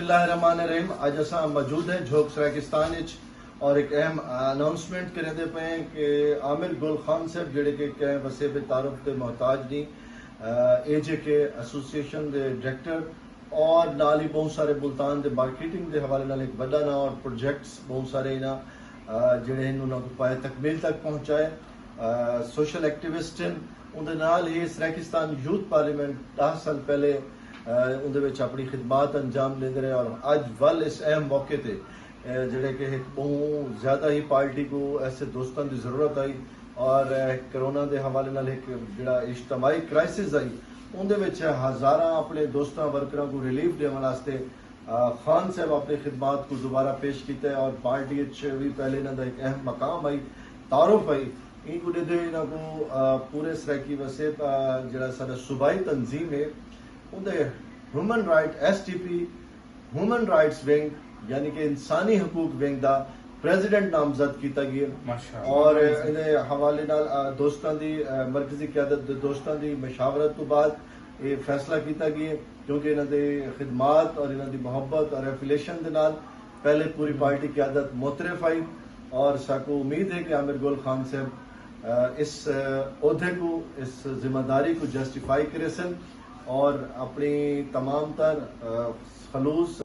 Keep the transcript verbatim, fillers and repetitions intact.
اللہ الرحمن الرحیم۔ اڄ اساں موجود ہیں جھوک سرائیکستان اچ اور ایک اہم اناؤنسمنٹ کریندے پئے ہیں کہ عامر گل خان صاحب، جڑے کہ کہیں وسیب تعارف دے محتاج نہیں، اے جے کے ایسوسی ایشن دے ڈائریکٹر اور نال ہی بہت سارے ملتان دے مارکیٹنگ دے حوالے نال ایک وڈا ناں اور پروجیکٹس بہت سارے انہاں جڑے ہیں انہاں کو پائے تکمیل تک پہنچائے۔ سوشل ایکٹیوسٹ ہیں، اندے نال ہی سرائیکستان یوتھ پارلیمنٹ ݙاہ سال پہلے اندے وچ اپݨی خدمات انجام ݙیندے رہے اور اڄ ول اس اہم موقع تے جڑے کہ ہک ٻہوں زیادہ ہی پارٹی کو ایسے دوستاں دی ضرورت آئی اور کرونا دے حوالے نال ہک جڑا اجتماعی کرائسس آئی، اندے وچ ہزاراں اپݨے دوستاں ورکراں کو ریلیف ݙیوݨ واسطے خان صاحب اپݨی خدمات کو دوبارہ پیش کیتا ہے اور پارٹی اچ وی پہلے انہاں دا ہک اہم مقام آئی، تعارف آئی۔ ایں کو ݙیدھے انہاں کو پورے سرائیکی وسیب جڑا ساݙا صوبائی تنظیم ہے، اندے human right, S T P, human rights wing, یعنی کہ انسانی حقوق ونگ دا پریزیڈنٹ نامزد کیتا گیا۔ اور اندے حوالے نال دوستاں دی، مرکزی قیادت دے دوستاں دی مشاورت تو بعد یہ فیصلہ کیتا گیا، کیونکہ انہاں دے خدمات اور انہاں دی محبت اور ایفیلیشن دے نال پہلے پوری پارٹی قیادت معترف آئی اور ساکو امید ہے کہ عامر گل خان صاحب اس عہدے کو، اس ذمہ داری کو جسٹیفائی کرے سن اور اپنی تمام تر خلوص